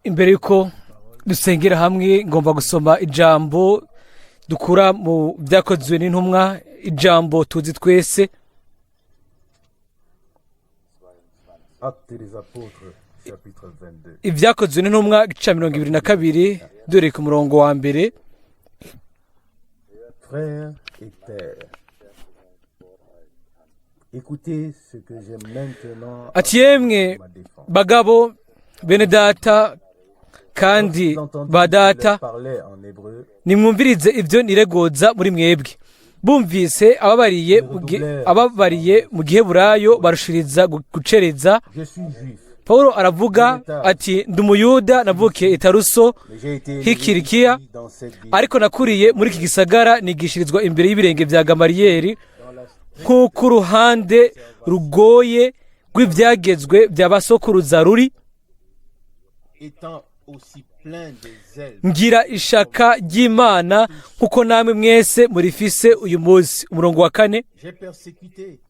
Imbere yuko dusengera hamwe, ngomba gusoma ijambo dukura mu Byakozwe n'Intumwa, ijambo tuzi twese. Actes des Apôtres, chapitre 22. Ibyakozwe n'Intumwa, igice 22, dore ku murongo wa mbere. Frères et pères, écoutez ce que j'ai maintenant à Ati: "Yemwe ma défense." bagabo, bene data kandi Lorsqu'ils entendirent ba qu'il leur data, parlait en hébreu, nimwumvirize ibyo niregoza muri mwebwe." Bumvise ababariye mu Giheburayo, barushiriza gucereza. Je suis juif, Paul aravuga ati: "Ndi Umuyuda, navukiye i Taruso mais j'ai été élevé h'i Kilikiya, ici dans cette ville, ariko nakuriye muri iki gisagara, nigishirizwa imbere y'ibirenge bya Gamariyeri, nk'uko uruhande rugoye rw'ibyagezwe bya basokuruza ruri, étant aussi plein de zèle ngira ishaka ry'Imana nk'uko namwe mwese murifise uyu munsi." Umurongo wa kane. J'ai persécuté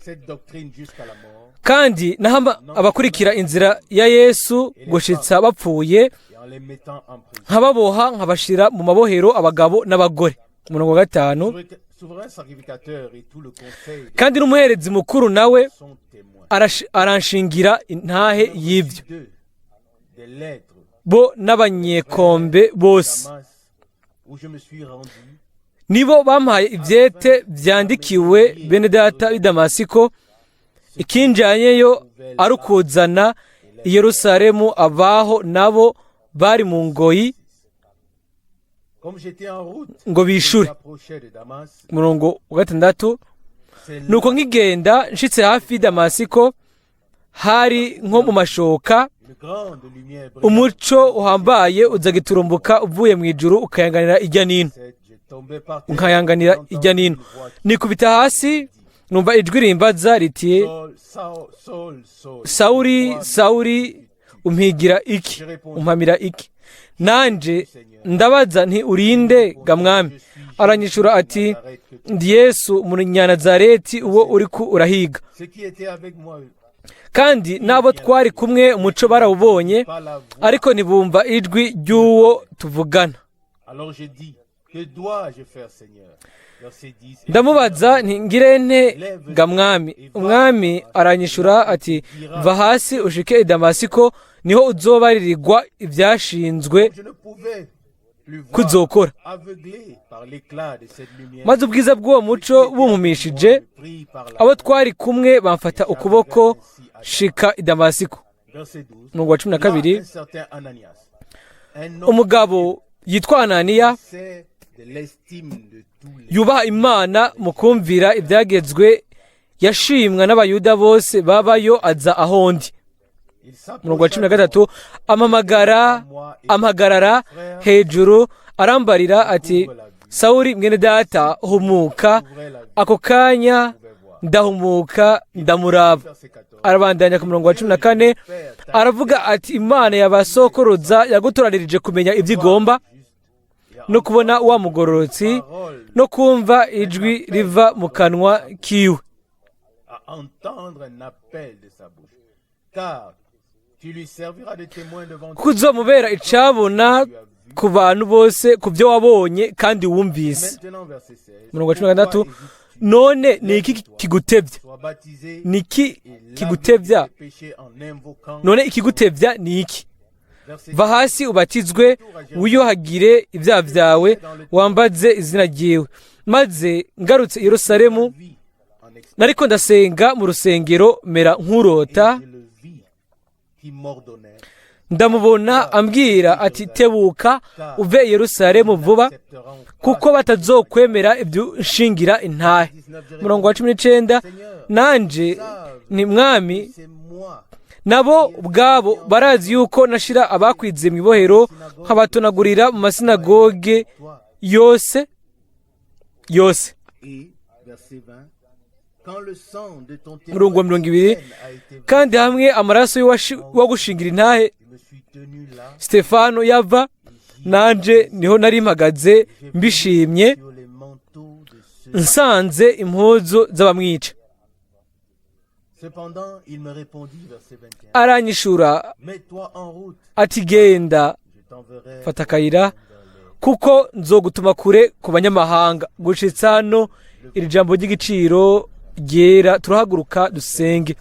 cette doctrine jusqu'à la mort Kandi naho abakurikira inzira ya Yesu gushitsa bapfuye, et en les mettant en prison. nkababoha, nkabashira mu mabohero, abagabo n'abagore. Umurongo wa gatanu. Souverain sacrificateur et tout le conseil des Kandi n'umuherezi mukuru nawe sont témoins. aranshingira intahe y'ibyo, D'eux, des lettres bo n'abanyekombe bose. Damas, où je me suis rendu Nibo bampaye ibyete byandikiwe bene data b'i Damasiko, ikinjanyeyo ari ukuzana i Yerusalemu abaho nabo bari mu ngoyi Comme j'étais en route, ngo bishure. j'approchais de Damas. Umurongo wa gatandatu. C'est là Nuko nkigenda, nshitse hafi y'i Damasiko, hari nko mu mashoka, une grande lumière brillante. umuco uhambaye uza giturumbuka uvuye mu ijuru, ukayanganira ijya n'ino, Je tombais par terre, nkayanganira j'entendis ijya n'ino. une voix qui Nikubita hasi, numva ijwi rimbaza riti: Saul, Saul, Saul, Saul, Sawuri, pourquoi Sawuri, umpigira iki? Umpamira iki?" Nanje ndabaza nti: "Urinde ga, Mwami?" Aranyishura ati: "Ndi Yesu Umunyanazareti, uwo uri ku urahiga." Ceux qui étaient avec moi Kandi n'abo twari kumwe umuco barawubonye, par la voix. ariko ntibumva ijwi ry'uwo tuvugana. Alors j'ai dit: "Que dois-je faire, Seigneur?" Verset 10. Ndamubaza nti: "Ngire nte ga, Mwami?" Umwami aranyishura ati: "Va hasi ushike i Damasiko, niho uzobaririrwa ibyashinzwe Je ne pouvais plus voir, kuzokora." aveuglé par l'éclat de cette lumière. Maze ubwiza bw'uwo muco bumpumishije, Pris par la abo twari kumwe bamfata ukuboko, shika i Damasiko. Verset 12. Umurongo wa 12. Là, un certain Ananias, un homme Umugabo yitwa Ananiya, c'est de l'estime de tous les yubaha Imana mu kumvira ibyagezwe, yashimwa n'Abayuda bose babayo, aza ahondi. Il s'approcha Umurongo wa cumi na de gatatu. Amamagara ampagarara hejuru, arambarira ati: "Sawuri, mwene data, humuka." Ako kanya ndahumuka, ndamuraba. Verset 14. Arabandanya ku murongo wa 14, aravuga ati: "Imana yabasokoroza yagutoranirije kumenya ibyo igomba, no kubona wa Mugororotsi, no kumva ijwi riva mu kanwa kiwe." À entendre un appel de sa bouche. Car tu lui serviras de témoin devant Kuko uzomubera icabona ku bantu bose ku byo wabonye kandi wumvise. Maintenant, verset 16. Umurongo wa 16. None ni iki kigutebya? Sois baptisé Ni iki et lave kigutebya? tes péchés en invoquant. None ikigutebya ni iki? Verset Va hasi, ubatizwe, wiyuhagire ibyaha byawe, wambaze izina ryiwe." Maze ngarutse i Yerusalemu, vis en extase. nariko ndasenga mu rusengero, mera nk'urota, Je le vis qui m'ordonnait ndamubona ambwira ati: "Tebuka uve i Yerusalemu vuba, accepteront pas. kuko batazokwemera ibyo nshingira intahe." Umurongo wa 19. Nanje ni: "Mwami, C'est moi nabo ubwabo barazi yuko nashira abakwize mu ibohero, nkabatonagurira mu masinagoge toi. yose yose." Et verset 20. Quand le sang de ton témoin Umurongo wa 20. Étienne a été Kandi hamwe amaraso y'uwagushingira intahe je me suis tenu là Stefano yava, nanje niho nari mpagaze mbishimye, sur les manteaux de ceux nsanze impuzu z'abamwica. Cependant, il me répondit, verset 21. Aranyishura Mets-toi en route, ati genda, je t'enverrai fata akayira, vers les kuko nzogutuma kure ku banyamahanga. Gushitsa hano iri jambo ry'igiciro ryera, turahaguruka dusenge.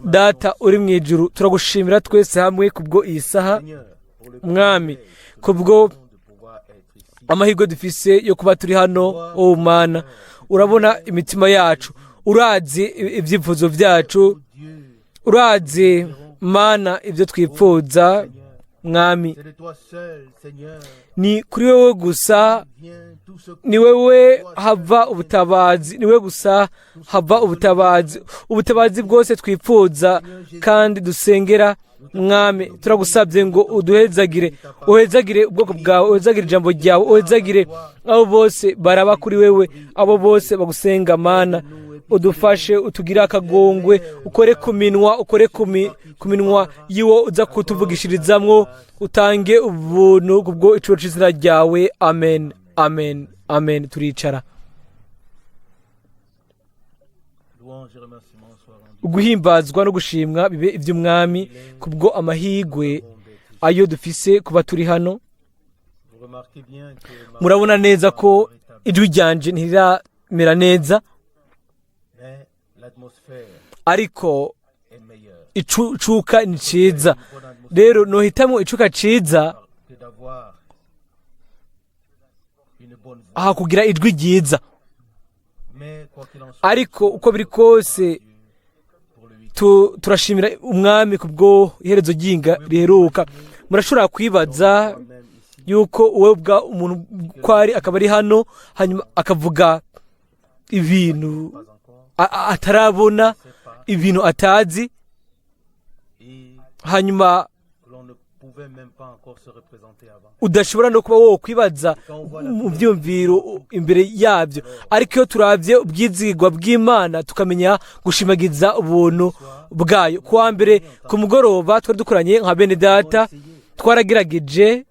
Data uri mu ijuru, turagushimira twese hamwe kubwo iyi saha, Seigneur, pour le Mwami, privilège que kubwo nous avons de pouvoir être ici. amahirwe dufise yo kuba turi hano. O Mana, urabona imitima yacu, urazi ibyifuzo byacu, Dieu, urazi Mana ibyo twipfuza. Seigneur, Mwami, c'est de toi seul, Seigneur, ni kuri wowe gusa, vient tout ce ni wewe hava ubutabazi, ni wewe gusa hava ubutabazi, ubutabazi bwose twipfuza kandi dusengera. Mwami, turagusabye ngo uduhezagire, uhezagire ubwoko bwawe, uhezagire ijambo ryawe, uhezagire abo bose baraba kuri wewe, abo bose bagusenga. Mana, udufashe, utugire akagongwe, ukore ku minwa, ukore ku minwa yiwo uza kutuvugishirizamwo, utange ubuntu kubwo icuro c'izina ryawe. Amen, amen, amen. Turicara. Louange et remerciements soient rendus. Uguhimbazwa no gushimwa bibe iby'Umwami kubwo amahigwe ayo dufise kuba turi hano. Vous remarquez bien que ma Murabona neza ko ijwi ryanje ntiriramera neza, mais l'atmosphère ariko est meilleure. Icuka ni ciza. Une bonne atmosphère Rero nohitamwo icuka ciza que d'avoir une bonne voix. aha kugira ijwi ryiza. Mais quoi qu'il en soit, Ariko uko biri kose, pour le week-end, turashimira Umwami kubwo iherezo ry'inga riheruka. Murashobora kwibaza même ici, yuko wowe ubwa umuntu ko ari akaba ari hano, hanyuma akavuga ibintu pas encore, atarabona, c'est pas, ibintu atazi, et hanyuma que l'on ne pouvait même pas encore se représenter avant. Udashobora no kuba wowe kwibaza mu byumviro imbere yabyo. Ariko iyo turabye ubwizigwa bw'Imana, tukamenya gushimagiza ubuntu bwayo. Kuwa mbere ku mugoroba twari dukoranye nka bene data, twaragerageje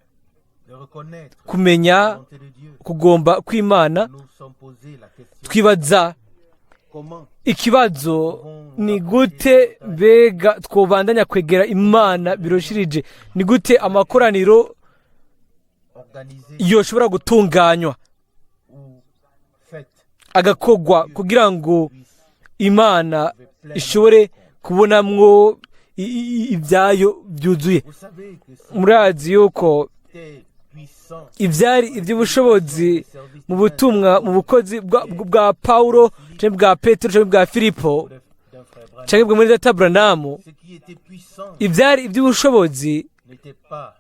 De reconnaître kumenya la volonté de Dieu. kugomba kw'Imana. Nous nous sommes posé la question Twibaza comment ikibazo: ni gute mbega twobandanya kwegera Imana birushirije? Ni gute amakoraniro organiser yoshobora gutunganywa, ou fait agakogwa kugira ngo puisse Imana ishobore kubonamwo ibyayo byuzuye? Vous savez que Murazi yuko c'était puissant ibyari iby'ubushobozi mu butumwa, mu bukozi bwa Paulo canke bwa Petero canke bwa Filipo d'un frère Branham. canke bwa muri data Branamu, Ce qui était puissant ibyari iby'ubushobozi n'était pas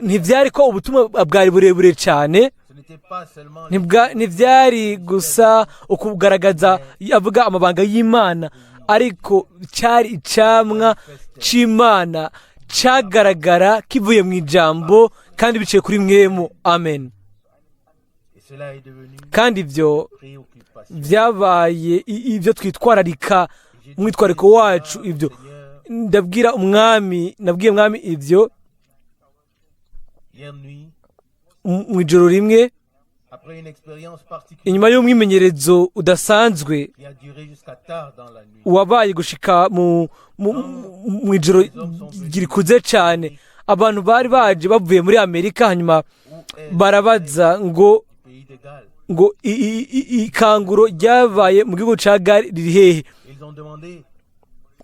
ntibyari ko ubutumwa bwari burebure cyane, ce n'était pas seulement ntibyari gusa ukugaragaza avuga amabanga y'Imana, ariko cyari icamwa c'Imana cyagaragara kivuye mu ijambo kandi biciye kuri mwemu. Amen. Et cela est devenu Kandi ibyo préoccupation. byabaye ibyo twitwararika, umwitwariko wacu. Ibyo Seigneur, ndabwira Umwami, nabwiye Umwami ibyo hier nuit, mu ijoro rimwe, après une expérience particulière inyuma y'umwimenyerezo udasanzwe qui a duré jusqu'à tard dans la nuit, wabaye gushika mu ijoro rikuze cyane, abantu bari baje bavuye muri Amerika, hanyuma où est barabaza ngo le pays de Galles? Ngo ikanguro ryabaye mu gihugu ca Gari riri hehe? Ils ont demandé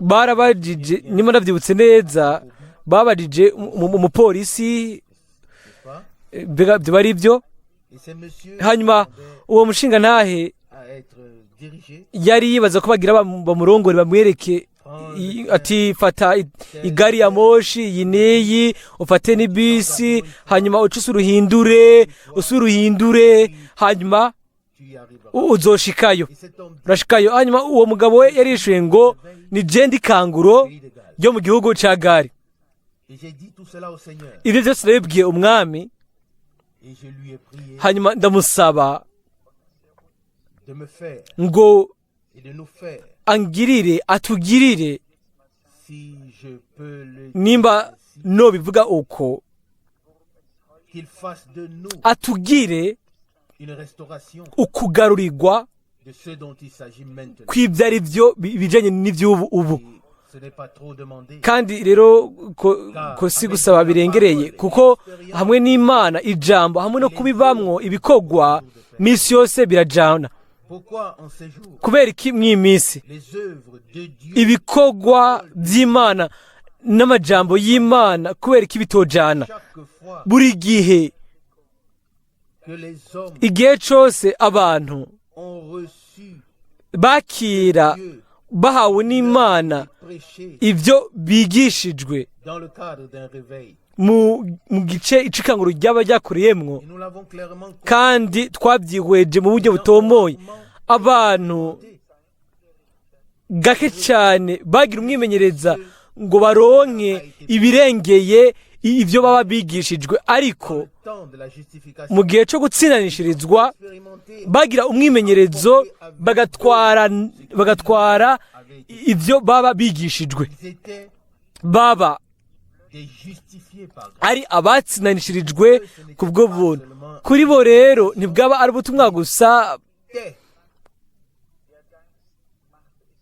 Barabajije, niba ndabyibutse neza, babajije umupolisi. N'est-ce pas? Mbega byo bari ibyo? Et ces messieurs Hanyuma demandaient uwo mushinga ntahe à être dirigés yari yibaza ko bagira bamurongore, bamwereke ati fata igari ya moshi iyi n'iyi, ufate n'ibisi, hanyuma uce uruhindure, usuruhindure, hanyuma tu y arriveras. Uzoshikayo, Et cet homme dit urashikayo. Hanyuma uwo mugabo we yarishuye ngo ni je ikanguro pays de Galles. ryo mu gihugu ca Gari. Et j'ai dit tout cela au Seigneur. Ibyo byose nabibwiye Umwami. Et je lui ai prié Hanyuma ndamusaba de me faire ngo et de nous faire, angirire, atugirire, si je peux le nimba dire ainsi, nobivuga uko, qu'il fasse de nous atugire une restauration ukugarurirwa de de ce dont il s'agit maintenant. Kw'ibyo ari byo bijanye n'iby'ubu ubu. Et ce n'est pas trop demandé. Kandi rero ko si gusaba birengereye, kuko hamwe n'Imana, ijambo hamwe no kubibamwo ibikorwa minsi yose birajana. Pourquoi en ces jours Kubera iki mw'iyi minsi les œuvres de Dieu ibikorwa by'Imana n'amajambo y'Imana, kubera iki bitojana? chaque fois Buri gihe, que les hommes igihe cose abantu ont reçu bakira Dieu bahawe n'Imana prêché ibyo bigishijwe dans le cadre d'un réveil. mu gice icikanguro ryaba ryakoreyemwo, Et nous l'avons clairement compris. kandi twabyihweje mu buryo butomoye, abantu gake cyane bagira umwimenyereza ngo baronke ibirengeye ibyo baba bigishijwe, ariko Le temps de la justification mu gihe cyo gutsinanishirizwa expérimenté bagira umwimenyerezo, bagatwara ibyo baba bigishijwe. Ils étaient Baba des justifiés par grâce. ari abatsinanishirijwe ku bwo buntu. Kuri bo rero ntibwaba ari ubutumwa gusa, C'était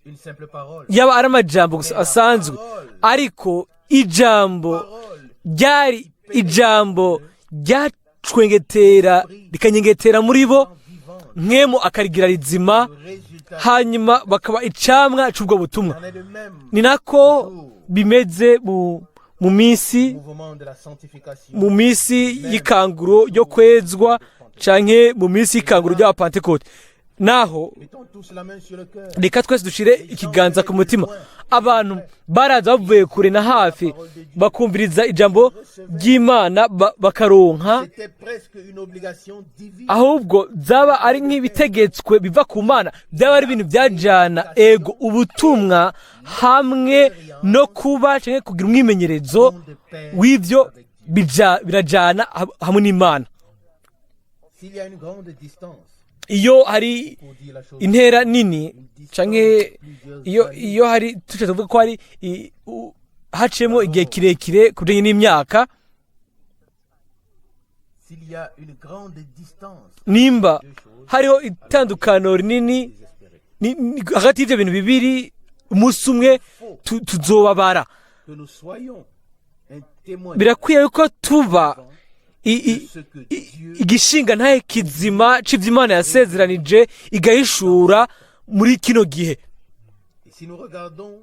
une simple parole. yaba ari amajambo gusa asanzwe, ariko ijambo Parole ryari ijambo ryacwengetera rikanyengetera muri bo, vivante. Mpwemu akarigira rizima, Le résultat hanyuma bakaba icamwa c'ubwo butumwa. en est de même Ni nako bimeze mu minsi mouvement de la sanctification. mu minsi y'ikanguro ryo kwezwa canke mu minsi y'ikanguro ry'Abapantekote naho. Mettons tous la main sur le cœur. Reka twese dushire ikiganza ku mutima. Abantu baraza bavuye kure na hafi, bakumviriza ijambo ry'Imana, bakaronka. C'était presque une obligation divine. Ahubwo byaba ari nk'ibitegetswe biva ku Mana, byaba ari ibintu byajyana ego ubutumwa hamwe no kuba cyangwa kugira umwimenyerezo De paix w'ibyo avec Dieu. birajyana hamwe n'Imana. S'il y a une grande distance, Iyo hari pour dire la chose, intera nini, canke iyo hari tuce tuvuga ko hari haciyemo igihe kirekire ku bijanye n'imyaka, s'il y a une grande distance, nimba hariho itandukano rinini désespéré, hagati y'ivyo bintu bibiri, umunsi umwe tuzobabara. Que nous soyons un témoin Birakwiye yuko tuba de ce que Dieu igishinga ntahe kizima c'ivyo Imana yasezeranije igahishura muri kino gihe. Et si nous regardons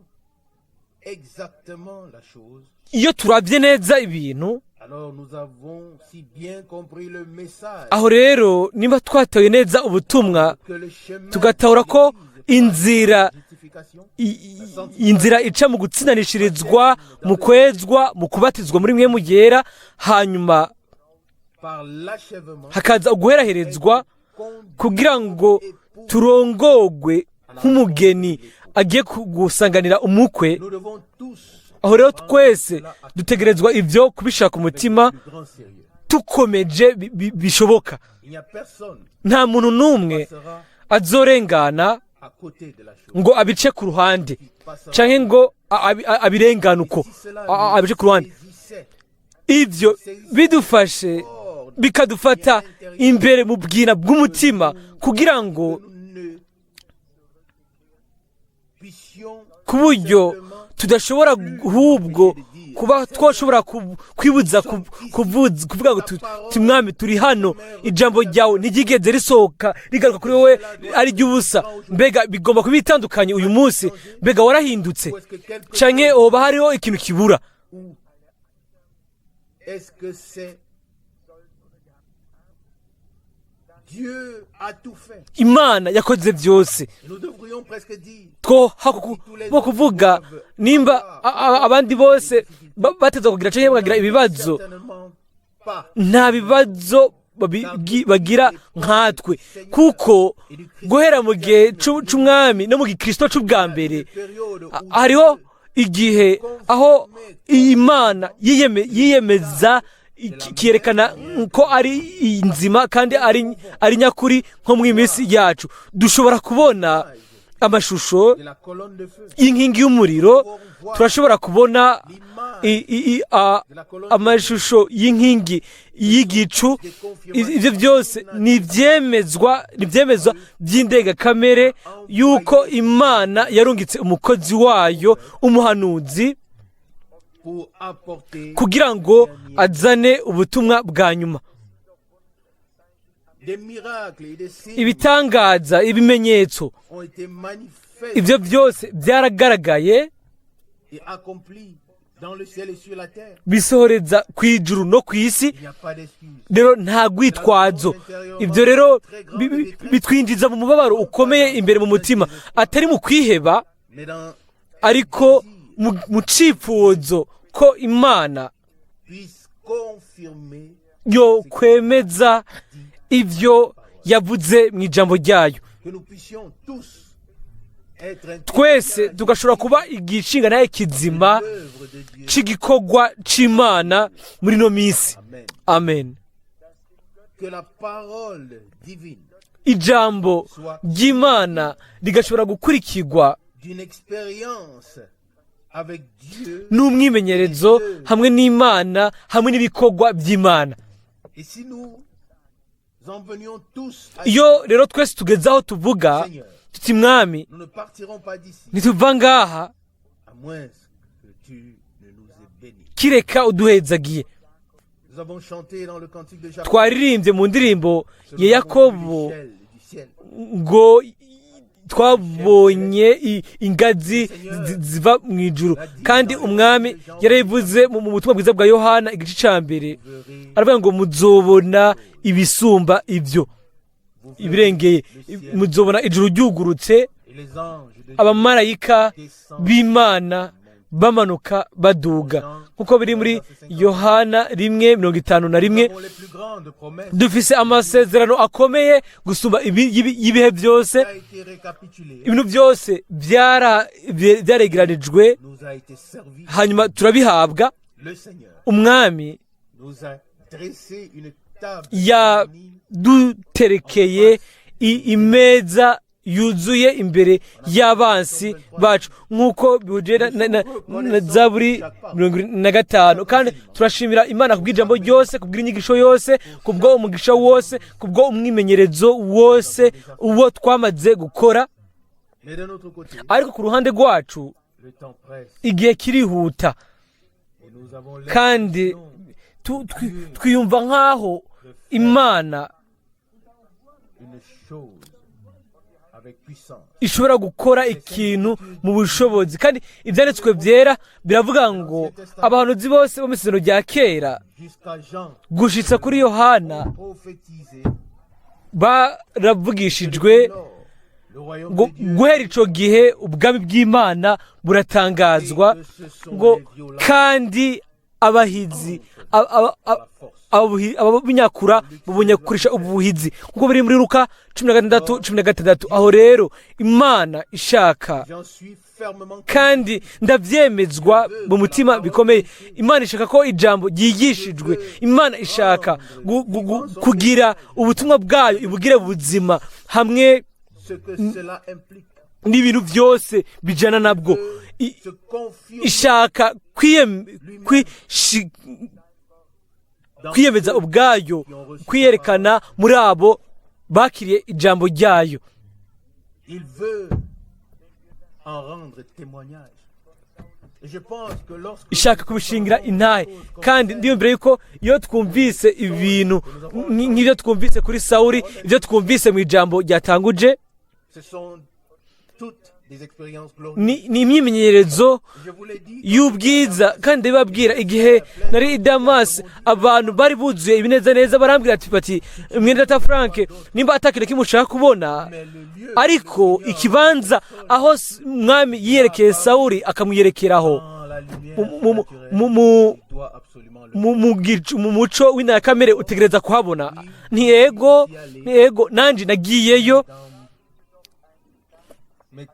exactement la chose, Iyo turavye neza ibintu, alors nous avons si bien compris le message aho rero nimba twataye neza ubutumwa, que le chemin tugatahura ko de l'église inzira justification, inzira ica mu gutsinanishirizwa, mu kwezwa, mu kubatizwa muri Mpwemu Yera, hanyuma par l'achèvement hakaza uguheraherezwa conduit kugira ngo turongogwe nk'umugeni agiye gusanganira umukwe. Nous devons tous Aho rero twese dutegerezwa ibyo kubishaka umutima le plus grand sérieux. tukomeje bishoboka. Il n'y a personne Nta muntu n'umwe qui sera azorengana à côté de la chose. ngo abice ku ruhande Qui passera. canke ngo abirengane uko, Si cela abice ku ruhande. saisissait Ibyo bidufashe, bikadufata imbere mu bwina bw'umutima kugira ngo que nous ne puissions ku buryo tudashobora ahubwo kuba twashobora kwibuza kuvuga ngo Mwami, turi hano, ijambo ryawe ntiryigeze risohoka rigaruka kuri wowe ari ry'ubusa. Mbega bigomba kuba bitandukanye uyu munsi? Mbega warahindutse, ou est-ce que quelque canke hoba hariho ikintu kibura? Ou est-ce que c'est Dieu a tout fait. Imana yakoze byose. Nous devrions presque dire Two bo kuvuga nimba abandi bose bateza kugira canke bakagira ibibazo, certainement pas nta bibazo bagira nkatwe, kuko guhera mu gihe c'umwami no mu gikristo c'ubwa mbere, période où hariho igihe aho Imana yiyemeza ikerekana ko ari nzima kandi ari nyakuri. Nko mu minsi yacu dushobora kubona amashusho de la colonne de feu, y'inkingi y'umuriro, turashobora kubona l'image amashusho y'inkingi y'igicu. Ibyo byose ni ibyemezwa by'indengakamere y'uko Imana yarungitse umukozi wayo, umuhanuzi, pour apporter kugira ngo azane ubutumwa bwa nyuma. Des miracles et des signes Ibitangaza, ibimenyetso, ont été manifestés ibyo byose byaragaragaye, et accomplis dans le ciel et sur la terre. Bisohoreza ku ijuru no ku isi. Il n'y a pas d'excuse. Rero nta rwitwazo. Ibyo rero bitwinjiza mu mubabaro ukomeye imbere mu mutima, atari mu kwiheba, Mais dans ariko mu cyifuzo ko Imana puisse confirmer yo kwemeza ibyo yavuze mu ijambo ryayo, que nous puissions tous être twese tugashobora kuba igishinga nawe kizima l'œuvre de Dieu. cy'igikorwa cy'Imana muri ino minsi. Amen. Amen. Que la parole divine Ijambo ry'Imana rigashobora gukurikirwa d'une expérience avec Dieu. n'umwimenyerezo hamwe n'Imana, hamwe n'ibikorwa by'Imana. Et si nous en venions tous à Iyo rero twese tugeze aho tuvuga tuti: "Mwami, nous ne partirons pas d'ici ntituva ngaha à moins que tu ne nous aies bénis. kireka uduhezagiye." Nous avons chanté dans le cantique de Jacob. Twaririmbye mu ndirimbo ya Yakobo L'échelle du ciel. ngo twabonye ingazi ziva mu ijuru, kandi Umwami yarabivuze mu butumwa bwiza bwa Yohana igice cya 1, Vous verrez, aravuga ngo muzobona ibisumba ibyo, vous verrez ibirengeye, le ciel muzobona ijuru ryugurutse, et les anges de Dieu abamarayika descendent. b'Imana bamanuka baduga, nkuko biri muri Yohana 1:51. Nous avons les plus grandes promesses Dufise amasezerano akomeye gusumba y'ibihe byose. qui a été récapitulé, Ibintu byose byaregeranijwe, nous a été servi. hanyuma turabihabwa. Le Seigneur Umwami nous a dressé une table garnie yaduterekeye imeza yuzuye imbere y'abansi bacu, nk'uko bihuje na Zaburi 75. Kandi turashimira Imana kubw'ijambo ryose, kubw'inyigisho yose, kubwo umugisha wose, kubwo umwimenyerezo wose uwo twamaze gukora. Mais d'un autre côté, Ariko ku ruhande rwacu, le temps presse igihe kirihuta, et nous avons kandi l'impression twiyumva nk'aho Imana une chose avec puissance. ishobora gukora ikintu mu bushobozi. Kandi Ibyanditswe Byera biravuga ngo abahanuzi bose bo mu Isezerano rya Kera Jusqu'à Jean gushitsa kuri Yohana prophétisé baravugishijwe le royaume ngo de Dieu guhera ico gihe ubwami bw'Imana buratangazwa, ngo kandi abahizi la force. ababunyakura bubunyakurisha ubuhizi, nkuko biri muri Luka 16:16. Aho rero Imana ishaka, J'en suis fermement kandi ndabyemezwa mu mutima bikomeye, Imana ishaka ko ijambo ryigishijwe, Imana ishaka kugira ubutumwa bwayo ibugire buzima hamwe ce que cela implique. n'ibintu byose bijyana nabwo. Se confirme Ishaka dans kwiyemeza ceux ubwayo, kwiyerekana muri abo bakiriye ijambo ryayo. Il veut en rendre témoignage. Et je pense que lorsque Ishaka kubishingira intahe. Kandi ndiyumvira yuko iyo twumvise ibintu nk'ibyo twumvise kuri Sawuri, ibyo twumvise mu ijambo ryatanguje, ce sont toutes des expériences glorieuses. ni imyimenyerezo Je vous l'ai dit, y'ubwiza. Kandi ndabibabwira, igihe nari i Damasi, abantu bari buzuye ibinezaneza, barambwira ati bati: "Mwene data Frank, nimba atakintu kimwe ushaka kubona, mais le lieu ariko ikibanza aho Mwami yiyerekeye Sawuri akamwiyerekeraho dans la lumière naturelle, tu dois absolument le mu muco w'indakamere utegereza kuhabona." Ntiyego, ntiyego, nanjye nagiyeyo. Mais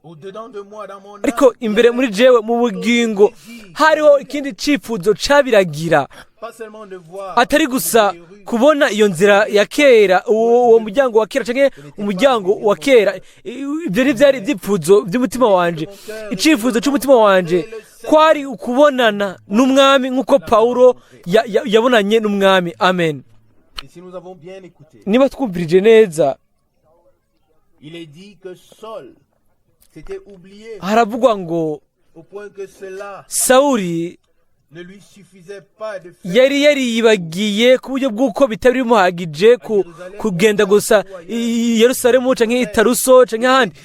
Au-dedans de moi, dans mon âme, Ariko imbere muri jewe, mu bugingo, hariho ikindi cyifuzo cabiragira, pas seulement de voir atari gusa kubona iyo nzira ya kera, uwo muryango wa kera canke umuryango wa kera. Ibyo ntibyari ibyifuzo by'umutima wanje. Icyifuzo cy'umutima wanje kwari ukubonana n'umwami nk'uko Pawulo yabonanye n'umwami. Amen. Et si nous avons bien écouté, Niba twumvirije neza, il est dit que Saul s'était oublié haravugwa ngo au point que cela Sawuli ne lui suffisait pas de faire yari yariyibagiye ku buryo bw'uko bitari bimuhagije kugenda gusa i Yerusalemu canke i Taruso canke ahandi,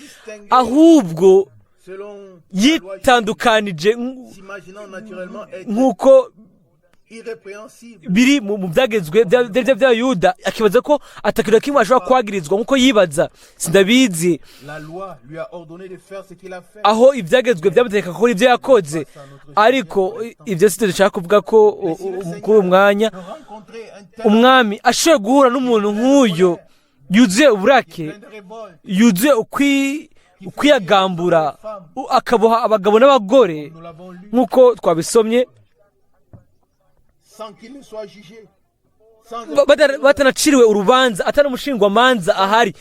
ahubwo selon la loi, yitandukanije s'imaginant naturellement être nk'uko irrépréhensible. biri mu byagezwe bya Yuda, akibaza ko atakintu na kimwe ashobora kwagirizwa nk'uko yibaza, sindabizi. La loi lui a ordonné de faire ce qu'il a fait. Aho ibyagezwe byamutegeka gukora ibyo yakoze, ariko ibyo si dushaka kuvuga ko kuri uyu mwanya. De rencontrer un tel Umwami ashoboye guhura n'umuntu nk'uyu yuzuye uburake, plein de révolte, yuzuye ukwiyagambura, akaboha abagabo n'abagore, nous l'avons lu, nk'uko twabisomye, sans qu'il ne soit jugé, sans batanaciriwe urubanza, atari umushingwamanza ahari,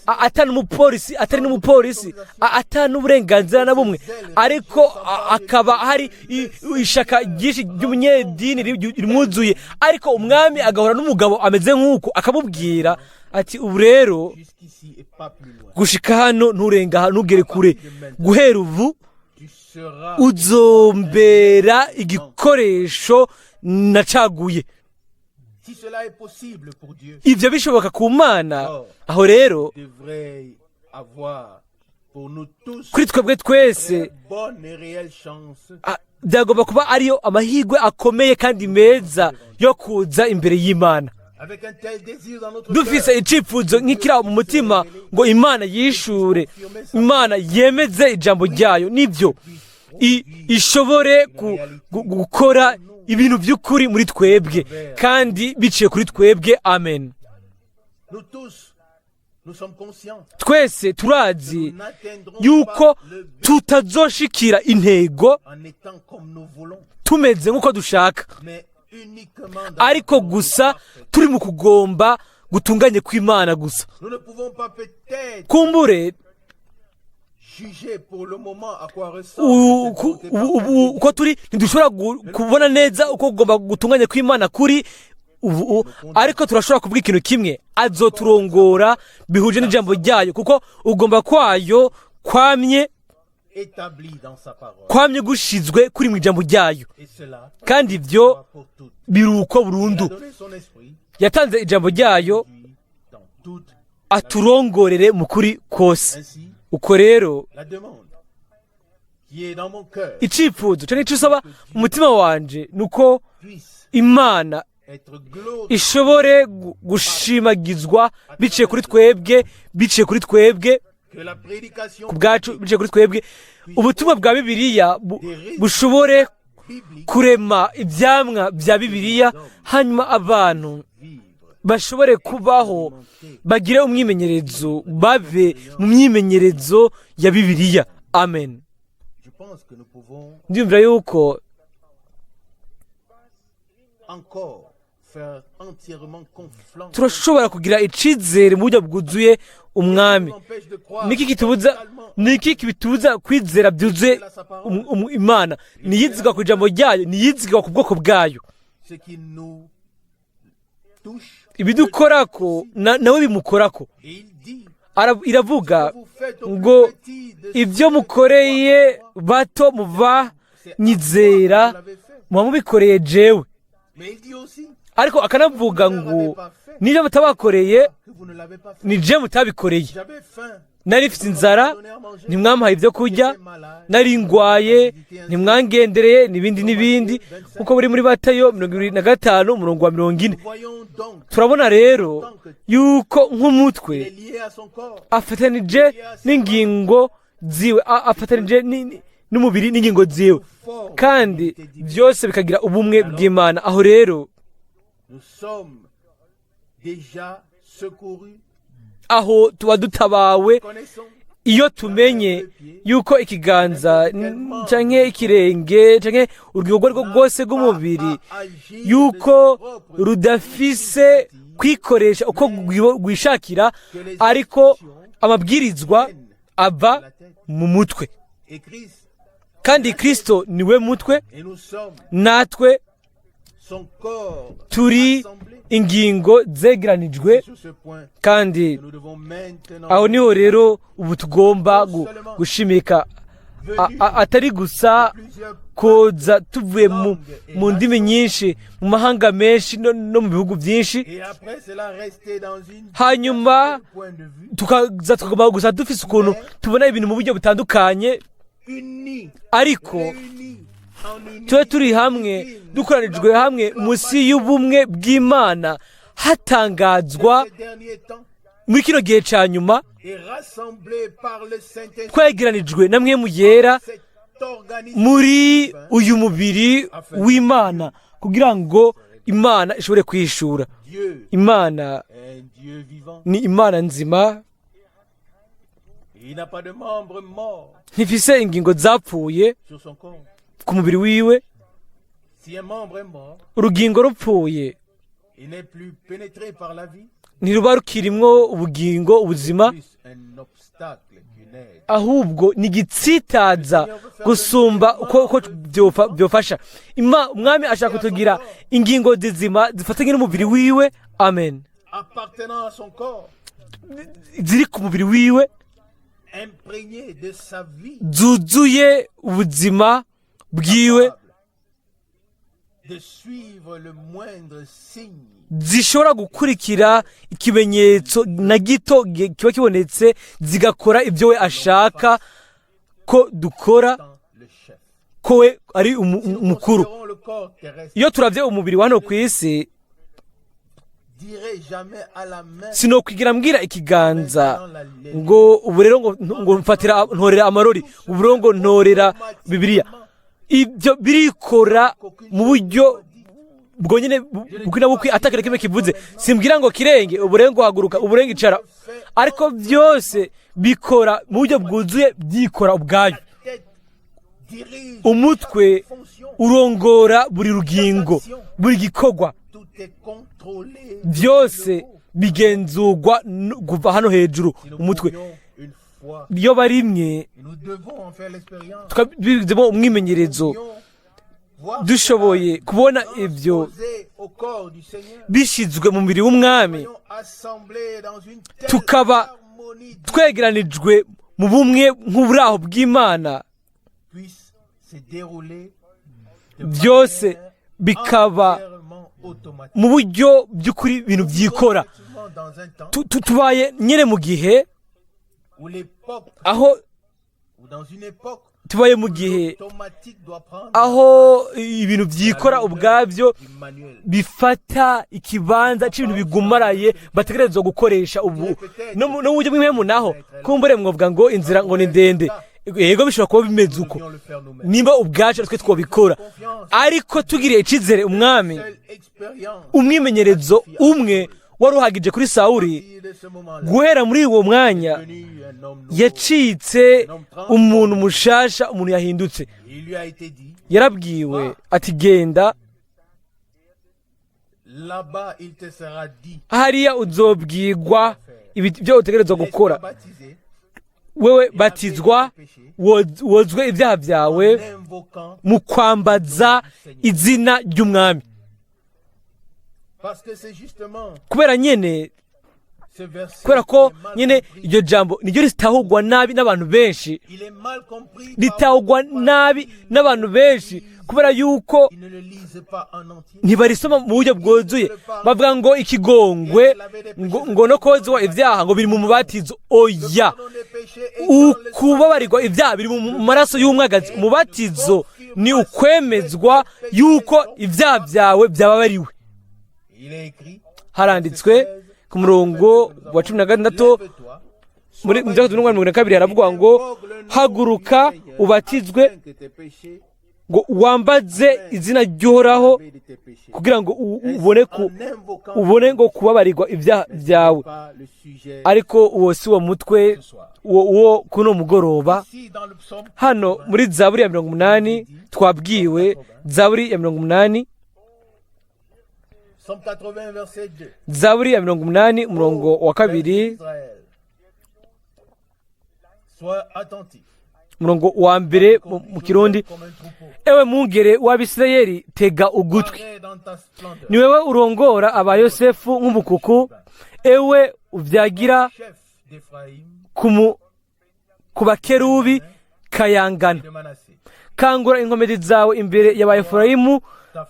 atari n'umupolisi, atari n'umupolisi, atari n'uburenganzira na bumwe, ariko akaba hari ishaka ryinshi ry'umunyedini rimwuzuye, ariko umwami agahura n'umugabo ameze nk'uko, akamubwira ati: "Ubu rero jusqu'ici et pas plus loin. gushika hano, nturenga aha, ntugere kure. Guhera ubu Tu seras uzombera igikoresho nacaguye." Si cela est possible pour Dieu, Ibyo bishoboka ku Mana, aho rero devrait avoir pour nous tous kuri twebwe twese une bonne et réelle chance byagomba kuba ariyo amahirwe akomeye kandi meza yo kuza imbere y'Imana avec un tel désir dans notre dufise cœur. icyifuzo nk'ikiri mu mutima ngo Imana yishure, Imana yemeze ijambo ryayo, nibyo, ishobore gukora ibintu by'ukuri muri twebwe kandi biciye kuri twebwe. Amen. Nous tous, nous sommes conscients Twese turazi nous n'atteindrons yuko pas le but tutazoshikira intego en étant comme nous voulons, tumeze nk'uko dushaka, mais uniquement dans ariko la volonté gusa parfaite. turi mu kugomba gutunganye kw'Imana gusa. Nous ne pouvons pas peut-être Kumbure juger pour le moment à quoi ressemble cette volonté ubu parfaite. uko turi ntidushobora kubona neza uko kugomba gutunganye kw'Imana kuri ubu, ariko turashobora kuvuga ikintu kimwe: azoturongora bihuje n'ijambo ryayo, kuko ugomba kwayo kwamye établie dans sa parole. kwamye gushizwe kuri mu ijambo ryayo. Et cela Kandi ibyo sera pour toutes. biruko Il a burundu. donné son esprit Yatanze ijambo ryayo lui, dans toute. aturongorere mu kuri kose. Ainsi, Uko rero la demande qui est dans mon cœur icyifuzo cyangwa icyo usaba mu mutima wanje ni uko puisse Imana être glorifiée ishobore gushimagizwa biciye kuri twebwe, biciye kuri twebwe que la prédication ku bwacu, biciye kuri twebwe ubutumwa bwa Bibiliya bushobore biblique kurema ibyamwa bya Bibiliya, hanyuma abantu vivre bashobore kubaho, bagire umwimenyerezo, babe mu myimenyerezo ya Bibiliya. Amen. Je pense que nous pouvons Ndiyumvira yuko encore faire entièrement confiance. turashobora kugira icizere mu buryo bwuzuye umwami. Nous empêche de croire Niki kitubuza, totalement niki kibitubuza kwizera byuzuye Imana? Niyizigwa ku ijambo ryayo, niyizigwa ku bwoko bwayo. ce qui nous touche. Ibidukorako nawe bimukorako. Et il dit, Iravuga vous faites au ngo plus petit de ibyo mukoreye bato mu banyizera, vous l'avez fait. muba mubikoreye jewe. Mais il dit aussi Ariko akanavuga ngo niba mutabakoreye, que vous ne l'avez pas fait. ni je mutabikoreye. J'avais faim, Nari mfite inzara, ntimwamuhaye ibyo kurya. Nari ngwaye, ntimwangendereye, n'ibindi n'ibindi, nkuko buri muri Matayo 25 umurongo wa 40. Nous voyons donc Turabona rero yuko nk'umutwe il est lié à son corps. afatanije n'ingingo ziwe, afatanije n'umubiri n'ingingo ziwe, Forme kandi l'unité divine. byose bikagira ubumwe bw'Imana. Aho rero Nous sommes déjà secourus, aho tuba dutabawe. connaissons Iyo tumenye yuko ikiganza canke ikirenge canke urugingo urwo arirwo rwose rw'umubiri yuko rudafise kwikoresha uko rwishakira, ariko amabwirizwa ava mu mutwe. Et Christ, Kandi Kristo niwe mutwe, et nous sommes natwe son corps turi assemblé. ingingo zegeranijwe. Sur ce point, Kandi nous devons maintenant aho niho rero ubu tugomba gushimika, atari gusa plusieurs koza tuvuye mu ndimi nyinshi, mu mahanga menshi no mu bihugu byinshi, et après cela rester dans une hanyuma point de vue tukaza tukaguma gusa dufise ukuntu tubona ibintu mu buryo butandukanye, unis, ariko réunis en unité tube turi hamwe, divine. dukoranijwe hamwe munsi y'ubumwe bw'Imana, hatangazwa Ces derniers temps muri kino gihe cya nyuma, et rassemblés par le Saint-Esprit, twegeranijwe na Mpwemu Yera cet organisme muri uyu mubiri w'Imana, kugira ngo Imana ishobore kwishura. Dieu Imana est un Dieu vivant. ni Imana nzima. Il n'a pas de membres morts Ntifise ingingo zapfuye sur son corps. ku mubiri wiwe. Si un membre est mort, Urugingo rupfuye, il n'est plus pénétré par la vie, ntiruba rukirimwo ubugingo, ubuzima, plus un obstacle qu'une aide. Ahubwo ni igitsitaza gusumba uko byofasha. Umwami ashaka kutugira ingingo zizima zifatanye n'umubiri wiwe, amen, Appartenant à son corps, ziri ku mubiri wiwe, imprégné de sa vie, zuzuye ubuzima bwiwe, capable de suivre le moindre signe zishobora gukurikira ikimenyetso na gito kiba kibonetse, zigakora ibyo we ashaka ko dukora, dans le chef. ko we ari umukuru. Considérons le corps terrestre, Iyo turabye umubiri wa hano ku isi, dirait jamais à la main sinokwigira mbwira ikiganza ngo ubu rero ngo mfatira, ntorera amarori, ubu rero ngo ntorera Bibiliya. Ibyo birikora mu buryo bwonyine bukwi na bukwi, atakira kimwe kivuze. Simbwira ngo kirenge ubu rero ngo haguruka, ubu rero ngo icara, ariko byose bikora mu buryo bwuzuye, byikora ubwayo. Tête dirige Umutwe chaque fonction. urongora buri rugingo, buri gikorwa. Tout est contrôlé. Byose bigenzurwa kuva hano hejuru, Si nous umutwe. pouvions une fois, Iyo barimwe, et nous devons en faire l'expérience, tukabizemo umwimenyerezo, pouvions voir dushoboye kubona ibyo transposé au corps du Seigneur, bishyizwe mu mubiri w'Umwami, soyons assemblés dans une telle tukaba harmonie twegeranijwe mu bumwe nk'uburaho bw'Imana, puisse se dérouler de byose manière bikaba entièrement automatique. mu buryo by'ukuri ibintu byikora. Effectivement, dans un temps Tubaye nyine mu gihe où l'époque, aho ou dans une époque tubaye mu gihe l'automatique doit prendre aho ibintu byikora ubwabyo, du manuel. bifata ikibanza cy'ibintu bigumaraye bategerezwa gukoresha ubu no mu buryo bw'impemu. Naho kumbure mwovuga ngo inzira ngo ni ndende, yego, bishobora kuba bimeze uko Nous devions le faire nous-mêmes. nimba ubwacu twe twabikora, ariko tugiriye icyizere Umwami. Seule expérience Umwimenyerezo umwe wari uhagije kuri Sawuri. de ce moment-là, Guhera muri uwo mwanya, devenu un homme nouveau. yacitse umuntu mushasha, umuntu yahindutse. Il lui a été dit, Yarabwiwe ati: "Genda, là-bas il te sera dit, hariya uzobwirwa ibyo utegerezwa gukora." laisse-toi baptiser, Wewe batizwa, wozwe ibyaha byawe en invoquant, mu kwambaza izina ry'Umwami. Parce que c'est justement Kubera nyene ce verset kubera ko qui est mal nyene compris. iryo jambo niryo ritahurwa nabi n'abantu benshi. Il est mal compris par Ritahurwa nabi n'abantu benshi kubera yuko ils ne le lisent pas en entier. ntibarisoma mu buryo bwuzuye. Bavuga ngo ikigongwe ngo no kozwa ibyaha ngo biri mu mubatizo. Oya, Pardon des péchés et dans le ukubabarirwa ibyaha biri mu maraso y'umwagazi. Umubatizo ni ukwemezwa yuko ibyaha byawe byababariwe. Il est écrit, Haranditswe ku murongo wa 16 lève-toi, muri mu 2022, haravuga ngo: "Haguruka, ubatizwe que tes péchés Ngo wambaze izina ry'Uhoraho Laver de tes péchés. kugira ngo ubone ku En invoquant ubone ngo kubabarirwa ibyaha Mais ce byawe. n'est pas le sujet Ariko uwo si wo mutwe ce soir. uwo kuno mugoroba. Ici, dans le psaume Hano muri Zaburi ya 80 twabwiwe, Zaburi ya 80, Psaume 80, verset 2. Zaburi ya 80 umurongo wa 2. Israël, sois attentif. Umurongo wa mbere mu Kirundi. Comme un troupeau. Ewe mwungere w'Abisirayeli, tega ugutwi. Parais dans ta splendeur. Ni wewe urongora aba Yosefu nk'umukuku, ewe uvyagira Chef d'Éphraïm ku bakerubi kayangana. et de Manassé. Kangura inkomezi zawe imbere y'Abaefurayimu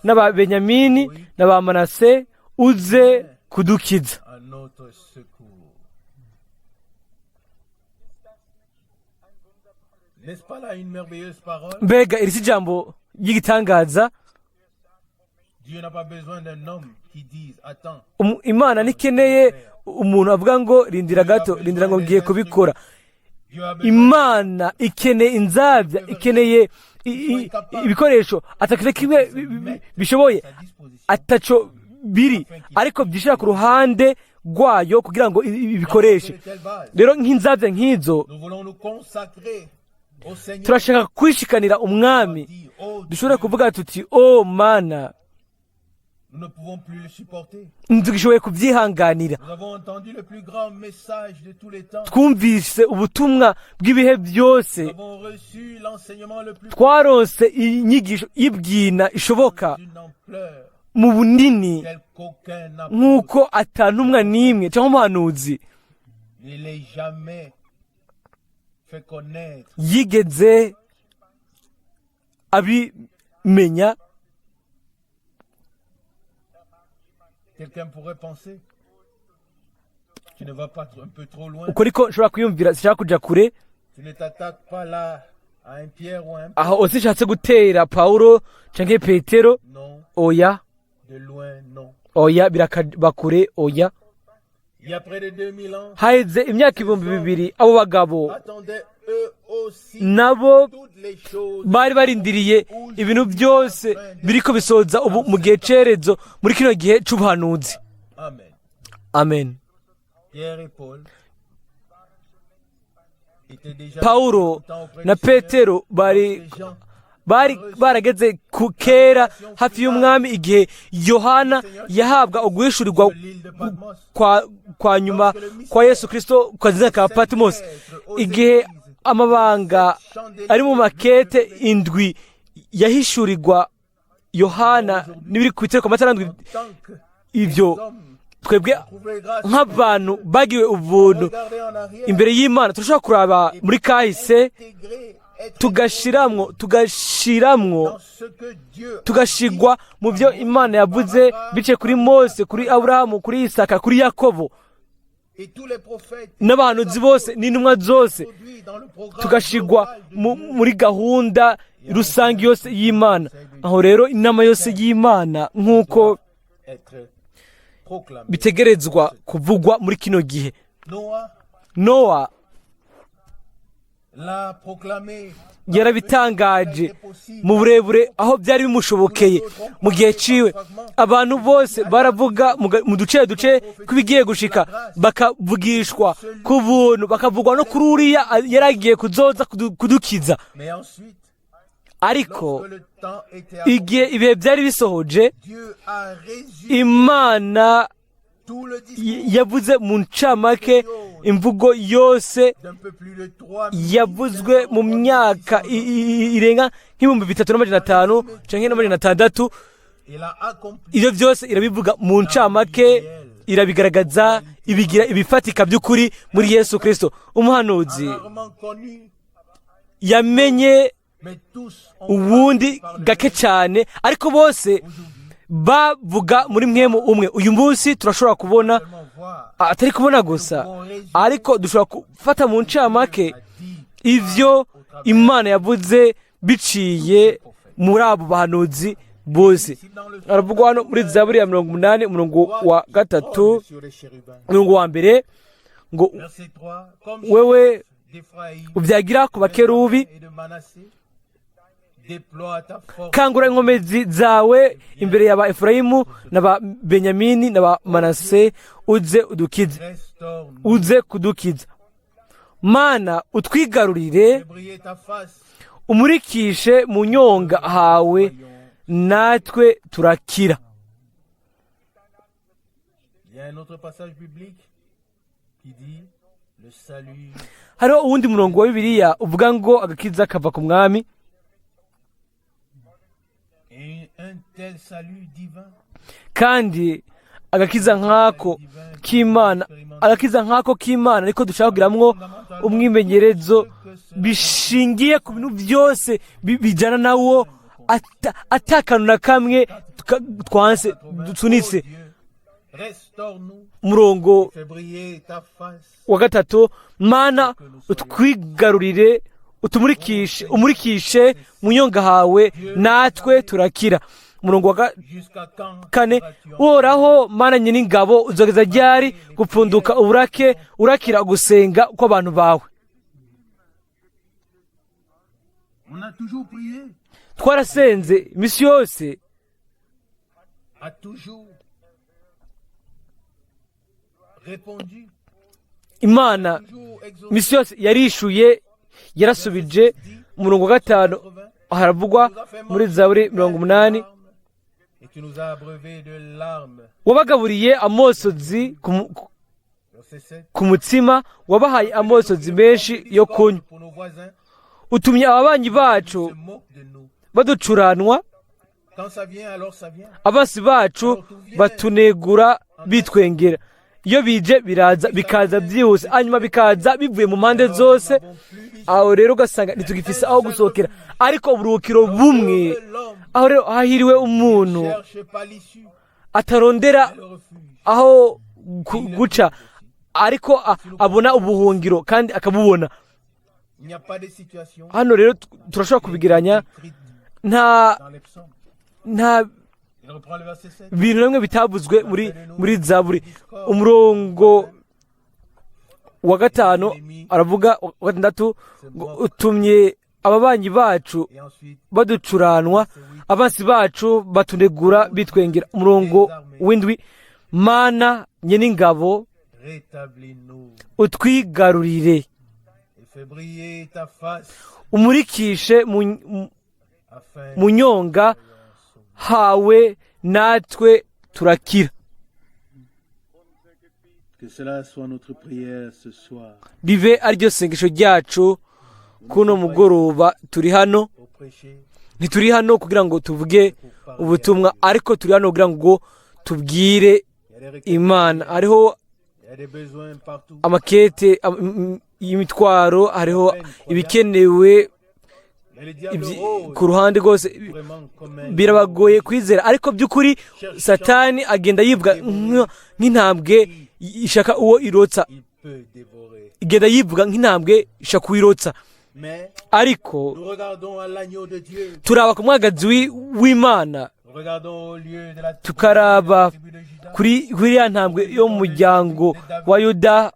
n'Ababenyamini n'Abamanase, uze kudukiza. À notre secours. N'est-ce pas là une merveilleuse parole? Mbega iri si ijambo ry'igitangaza? Dieu n'a pas besoin d'un homme qui dise attends. Imana ntikeneye umuntu avuga ngo rindira gato, rindira ngo ngiye kubikora. Dieu a besoin Imana ikeneye inzabya, ikeneye ibikoresho atakintu kimwe bishoboye à sa disposition. ataco biri, ariko byishira ku ruhande rwayo kugira ngo ibikoreshe. Sur de telles bases, Rero nk'inzabya nk'izo, nous voulons nous consacrer au Seigneur. turashaka kwishikanira Umwami, Dire, oh, dushobora kuvuga tuti: "O Mana, nous ne pouvons plus le supporter. Ntidugishoboye kubyihanganira." Nous avons entendu le plus grand message de tous les temps. Twumvise ubutumwa bw'ibihe byose. Nous avons reçu l'enseignement le plus Twaronse inyigisho y'ibwina ishoboka d'une ampleur mu bunini telle qu'aucun apôtre nk'uko atantumwa n'imwe cyangwa umuhanuzi ne l'ait jamais fait connaître. yigeze abimenya. Quelqu'un pourrait penser, tu ne vas pas un peu trop loin, Uko niko nshobora kwiyumvira, sinshaka kuja kure. tu ne t'attaques pas là à un Pierre ou à un... Aho sinshatse gutera Pawulo canke Petero. Non, Oya. de loin, non. Oya, birakaba kure, oya. Il y a près de 2000 ans, Haheze imyaka 2000, abo bagabo attendaient eux aussi nabo toutes les choses bari barindiriye ibintu byose biriko bisoza ubu mu gihe cerezo, muri kino gihe c'ubuhanuzi. Amen. Amen. Pierre et Paul étaient déjà Pawulo longtemps auprès na du Seigneur. Petero bari Les gens bari barageze ku kera hafi y'Umwami igihe Yohana yahabwa uguhishurirwa de l'île de Patmos. kwa nyuma kwa Yesu Kristo kwa zina ka Patmos, igihe amabanga ari mu makete indwi yahishurirwa Yohana n'ibiri ku bitereko amatara ndwi. En tant que Ibyo hommes twebwe trouvés grâce, nk'abantu bagiriwe ubuntu regarder en arrière, imbere y'Imana, turashobora kuraba muri kahise, intégrer, être tugashiramwo dans ce que Dieu tugashigwa mu byo Imana yavuze biciye kuri Mose, kuri Aburahamu, kuri Isaka, kuri Yakobo et tous les prophètes n'abahanuzi bose n'intumwa zose, produits dans le programme tugashigwa global de Dieu. muri gahunda rusange yose y'Imana. Aho rero inama yose y'Imana nk'uko Être proclamé. bitegerezwa kuvugwa muri kino gihe. Noah Nowa l'a proclamé yarabitangaje mu burebure aho byari bimushobokeye mu gihe ciwe. Abantu bose baravuga mu duce duce kw'ibigiye gushika, bakavugishwa ku buntu, bakavugwa no kuri uriya yari agiye kuzoza kudukiza. Mais ensuite, Ariko lorsque le temps était accompli, igihe ibihe byari bisohoje, Dieu a résumé Imana tout le discours yavuze mu ncamake imvugo yose d'un peu plus de 3 yavuzwe mu myaka irenga nk'3500 canke n'600. Il a accompli Ibyo byose irabivuga mu ncamake, irabigaragaza, ibigira ibifatika by'ukuri muri Yesu Kristo. Umuhanuzi rarement connu, yamenye mais tous ont uwundi parlé par le gake cyane, ariko bose bavuga muri mwemu umwe. Uyu munsi turashobora kubona, seulement voir atari kubona gusa, ariko dushobora gufata mu ncamake a dit ivyo Imana yavuze biciye muri abo bahanuzi bose. Aravugwa hano muri Zaburi ya 80 umurongo wa 3, sur les chérubins. umurongo wa mbere ngo: Verset 3, comme Wewe chef d'Éphraïm uvyagira ku bakerubi et de Manassé, Déploie ta force. Kangura inkomezi zawe imbere ya ba Efurayimu na ba Benyamini na ba Manase, uze udukize. Restaure-nous. Uze kudukiza, Mana, utwigarurire. Fais briller ta face. Umurikishe mu nyonga hawe, natwe turakira. Il y a un autre passage biblique qui dit le salut Hariho uwundi murongo wa Bibiliya uvuga ngo agakiza kava ku Mwami. Et un tel salut divin Kandi agakiza nk'ako k'Imana, agakiza nk'ako k'Imana ariko dushaka kugiramwo umwimenyerezo bishingiye ku bintu byose bijyana nawo, atakantu na kamwe twanse dusunitse. Oh Dieu, restaure-nous, Umurongo fais briller ta face. wa gatatu: Mana, utwigarurire, utumurikishe, umurikishe mu nyonga hawe, natwe turakira. Umurongo wa Jusqu'à quand kane: seras-tu en Uhoraho Mana nyen'ingabo, uzogeza ryari gupfunduka uburake, urakira gusenga kw'abantu bawe? On a toujours prié, Twarasenze iminsi yose, a toujours répondu, Imana toujours exaucé. iminsi yose yarishuye, yarasubije. Umurongo wa gatanu haravugwa muri Zaburi 80: Et tu nous as abreuvé de larmes. Wabagaburiye amosozi Verset 7. ku mutsima, wabahaye amosozi menshi yo kunywa. Pour nos voisins Utumye ababanyi bacu se moquent de nous. baducuranwa. Quand ça vient, alors ça vient. Abasi bacu batunegura bitwengera. Iyo bije biraza, bikaza byihuse, hanyuma bikaza bivuye mu mpande zose. Nous n'avons plus d'issue. Aho rero ugasanga ntitugifise aho gusohokera, ariko uburuhukiro bumwe. L'homme Aho rero hahiriwe umuntu ne cherche pas l'issue, atarondera le refuge. aho guca, ariko abona ubuhungiro kandi akabubona. Il n'y a pas de situation Hano rero turashobora kubigeranya écrite nta dans les psaumes. nta Il reprend le verset 7. bintu na bimwe bitavuzwe muri Zaburi. Umurongo wa gatanu aravuga, wa gatandatu ngo utumye ababanyi bacu Et ensuite, baducuranwa, abansi bacu batunegura bitwengera. Umurongo w'indwi: Mana nyen'ingabo, rétablis-nous utwigarurire, et fais briller ta face umurikishe afin mu nyonga hawe, natwe turakira. que cela soit notre prière ce soir. Ribe ariryo sengesho ryacu kuno mugoroba. Turi hano, Au prêcher, ntituri hano kugira ngo tuvuge pour parler. ubutumwa, ariko turi hano kugira ngo tubwire Il y a des requêtes, Imana. Hariho il y a des besoins partout. amakete y'imitwaro, hariho ibikenewe Mais le diable rôde ku ruhande rwose. vraiment comme un Birabagoye kwizera, ariko by'ukuri Satani agenda yivuga nk'intambwe ishaka uwo irotsa. Il peut dévorer. Igenda yivuga nk'intambwe ishaka uwo irotsa. Mais Ariko nous regardons à l'agneau de Dieu. turaba ku mwagazi w'Imana, Nous regardons au lieu de la tukaraba tribu de Juda kuri ya ntambwe yo mu muryango wa Yuda,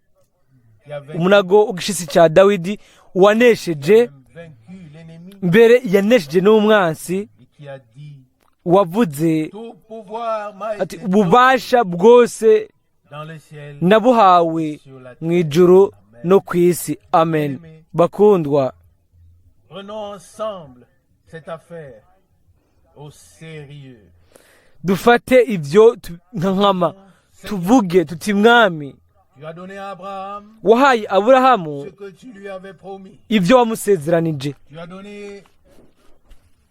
qui avait umunago w'igishitsi cya Dawidi, wanesheje, vaincu l'ennemi mbere yanesheje n'umwansi, et qui a dit: wavuze Tout pouvoir m'a ati: été "Ububasha bwose dans le ciel nabuhawe sur la mu ijuru no ku isi." Amen. Bakundwa, Prenons ensemble cette affaire au sérieux. dufate ibyo nka nkama, tuvuge tuti: "Mwami, Tu as donné à Abraham wahaye Aburahamu ce que tu lui avais promis. ibyo wamusezeranije. Tu as donné,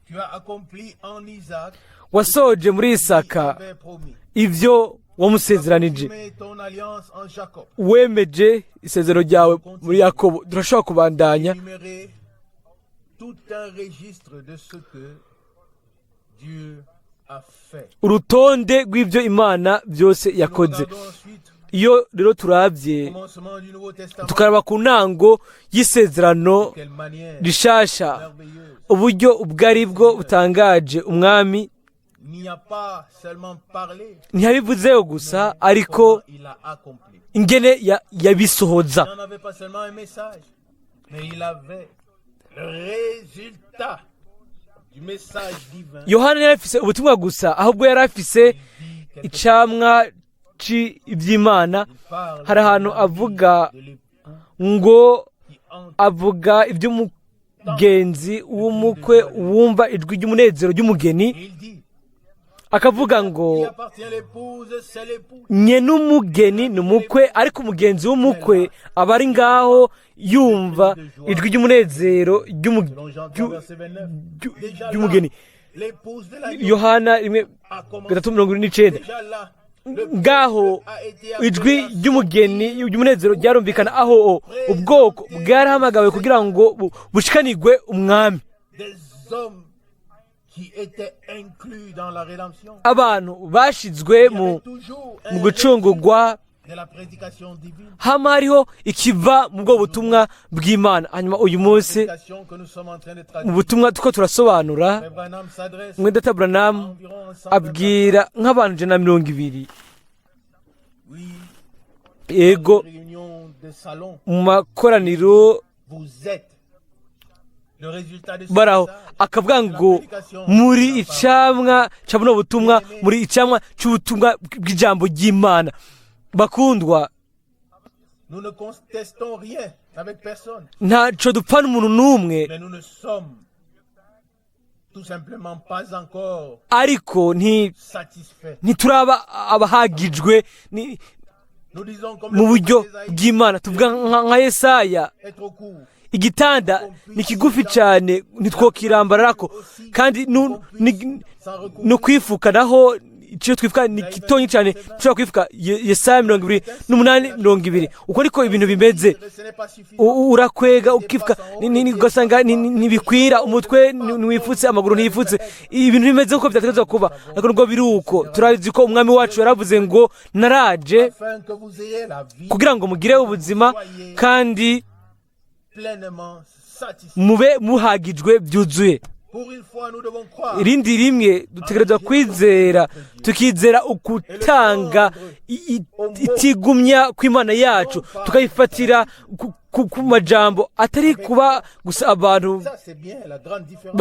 tu as accompli en Isaac Wasoje muri ce que tu Isaka avais promis. ibyo wamusezeranije. Tu mets ton alliance en Jacob. Wemeje isezerano ryawe muri Yakobo." Turashobora kubandanya Énumérer tout un registre de ce que Dieu a fait. urutonde rw'ibyo Imana byose Nous yakoze. regardons ensuite Iyo rero turabye, au commencement du Nouveau Testament. tukaraba ku ntango y'isezerano Quelle manière rishasha, merveilleuse. uburyo ubwo ari bwo butangaje Umwami N'y a pas seulement parlé, ntiyabivuzeho gusa, ariko comment il a accompli. ingene yabisohoza. Il n'en avait pas seulement un message, mais il avait le résultat. du message divin. Yohana yari afise ubutumwa gusa, ahubwo yari afise Il dit quelque icamwa c'iby'Imana. Il parle Hari ahantu de la vie avuga de l'époux ngo qui entre avuga iby'umugenzi w'umukwe wumva ijwi ry'umunezero ry'umugeni. Et il dit Akavuga ngo qui appartient à l'épouse, c'est l'époux. Nye n'umugeni ni umukwe, ariko umugenzi w'umukwe aba ari ngaho yumva ijwi ry'umunezero Selon Jean 3, verset 29. Déjà là, ry'umugeni. l'épouse de l'agneau Yohana 1 a commencé. 3:29. Déjà là, le Ngaho peuple a été appelé ijwi à ry'umugeni ry'umunezero ryarumvikana, aho ubwoko bwarahamagawe kugira ngo bushikanirwe umwami. Des hommes qui étaient inclus dans la rédemption. Abantu bashizwe Il y mu avait toujours un mu gucungurwa. de la prédication divine. Hama hariho ikiva mu bwo butumwa bw'Imana. Hanyuma uyu munsi Prédication que nous sommes en train de mu traduire. butumwa tuko turasobanura, Frère Branham s'adresse mwedata Branham à environ 120 abwira nk'abantu 120. Oui, Yego, réunion de salon. mu makoraniro Vous êtes le résultat de ce baraho, message. akavuga ngo muri icamwa ca buno butumwa, muri icamwa c'ubutumwa bw'ijambo ry'Imana, bakundwa. Nous ne contestons rien avec personne, Ntaco dupfana umuntu n'umwe, mais nous ne sommes tout simplement pas encore ariko satisfaits. ntituraba abahagijwe Nous disons comme mu le buryo prophète Ésaïe, bw'Imana. Tuvuga nka Yesaya: est trop court. Igitanda ni kigufi cyane, ntitwokirambararako, kandi no kwifuka naho icyo twifuka ni gitonya cyane, dushobora kwifuka. Yesaya 28:20. Uko niko ibintu bimeze. Ce n'est pas suffisant. Urakwega ukifuka, ugasanga ntibikwira, umutwe ntiwifutse, amaguru ntiyifutse, ibintu bimeze uko byategerezwa kuba. Ariko nubwo biri uko, turazi ko umwami wacu yaravuze ngo: "Naraje Afin que vous ayez la vie kugira ngo mugire ubuzima kandi pleinement satisfait. mube muhagijwe byuzuye." Pour une fois, nous devons croire Irindi rimwe dutegerezwa kwizera, tukizera ukutanga itigumya kw'Imana yacu, tukayifatira ku majambo, atari kuba gusa abantu Ça, c'est bien la grande différence.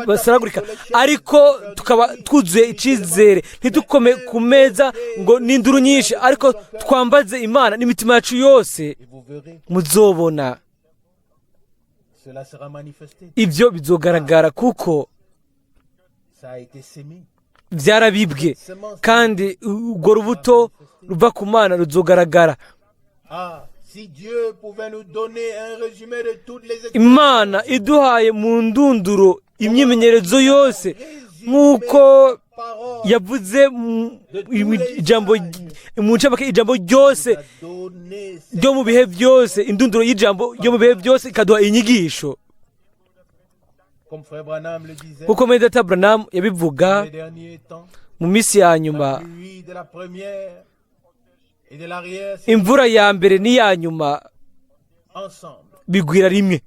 Basaragurika, ariko tukaba twuzuye icyizere. Ntidukome ku meza ngo n'induru nyinshi, ariko twambaze Imana n'imitima yacu yose. Et vous verrez, Muzobona, cela sera manifesté. ibyo bizogaragara, kuko Ça a été sémé. byarabibwe, kandi urwo rubuto ruva ku Mana ruzogaragara. Ah, si Dieu pouvait nous donner un résumé de toutes les Imana iduhaye mu ndunduro imyimenyerezo yose, nk'uko paroles yavuze mu ijambo, mu ncamake ijambo ryose a donné cette ryo mu bihe byose, indunduro y'ijambo ryo mu bihe byose, ikaduha inyigisho. Comme Frère Branham le disait, Kuko Mwene Branham yabivuga, dans les derniers temps, mu minsi ya nyuma, la pluie de la première et de l'arrière, c'est imvura ya mbere n'iya nyuma ensemble. bigwira rimwe.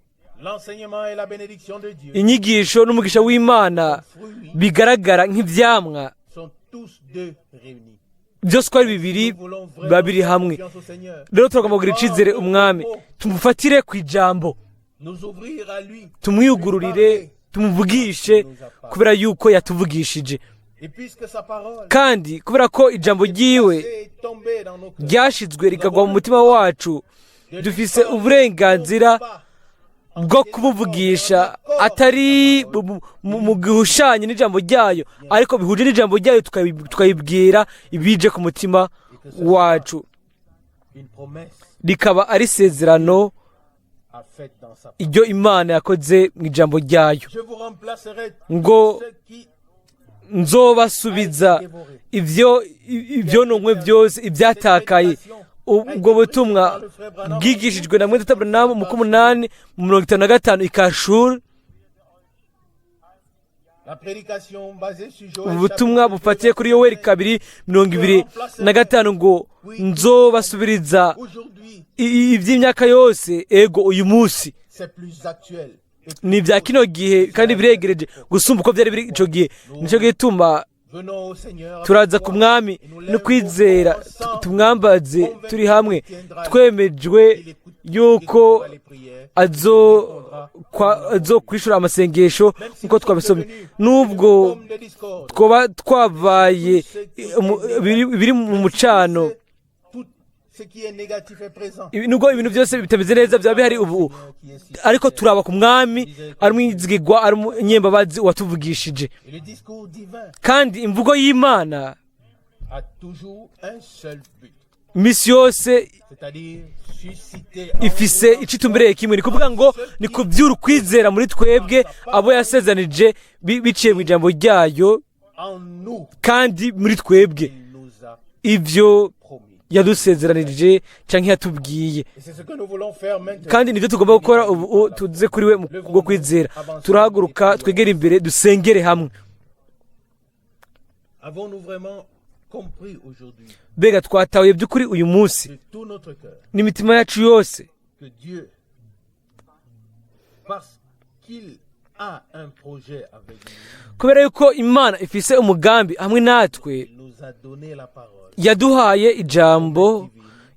L'enseignement et la bénédiction de Dieu, Inyigisho n'umugisha w'Imana fruits, bigaragara nk'ivyamwa, sont tous deux réunis. byose uko ari bibiri Nous voulons vraiment babiri faire hamwe. confiance au Seigneur. Rero turagomba kugira icizere umwami, tumufatire ku ijambo, Nous ouvrir à lui. tumwiyugururire, tumuvugishe, kubera yuko yatuvugishije. Et puisque sa parole Kandi kubera ko ijambo ryiwe est tombée dans nos cœurs, ryashizwe rikagwa mu mutima wacu, dufise uburenganzira bwo kumuvugisha, atari mu gihushanye n'ijambo ryayo, ariko bihuje n'ijambo ryayo, tukayibwira ibije ku mutima wacu, une promesse rikaba ari isezerano a faite dans sa parole. iryo Imana yakoze mu ijambo ryayo Je vous remplacerai ngo ce qui nzobasubiza ibyononwe byose, ibyatakaye. Ubwo butumwa bwigishijwe na Mwene Branham mu k'umunani mu 55 i Kashuri. La prédication basée sur Joël Ubutumwa chapitre bufatiye kuri Yoweri 2:25 ngo nzobasubiriza Aujourd'hui, iby'imyaka yose. Ego, uyu munsi c'est plus actuel. Et ni ibya kino gihe kandi biregereje gusumba uko byari biri ico gihe. Nicyo gituma venons au Seigneur turaza ku mwami no kwizera, tumwambaze turi hamwe, twemejwe Yuko écoutera les prières, azo azokwishura amasengesho même si nk'uko nous sommes twabisomye devenus nubwo comme de discorde, twoba twabaye biri mu mucano tout ce qui est négatif est présent. Nubwo ibintu byose bitameze neza byaba bihari ubu Seigneur qui est si ariko turaba ku mwami ari umwizigirwa ari umunyembabazi watuvugishije Et le discours divin kandi imvugo y'imana a toujours un seul but, misi yose c'est-à-dire susciter ifise icyo itumbereye kimwe ni kuvuga ngo ni kubyura ukwizera muri twebwe abo yasezanije biciye mu ijambo ryayo en nous kandi muri twebwe il nous a ibyo promis. yadusezeranije cyangwa yatubwiye Et c'est ce que nous voulons faire maintenant. Kandi nibyo tugomba gukora ubu tuze kuri we mu bwo kwizera turahaguruka twegere imbere dusengere hamwe. Avons-nous vraiment compris aujourd'hui Mbega twatahuye by'ukuri uyu munsi de tout notre cœur n'imitima yacu yose que Dieu, parce qu'il a un projet avec nous, kubera yuko imana ifise umugambi hamwe natwe il nous a donné la parole yaduhaye ijambo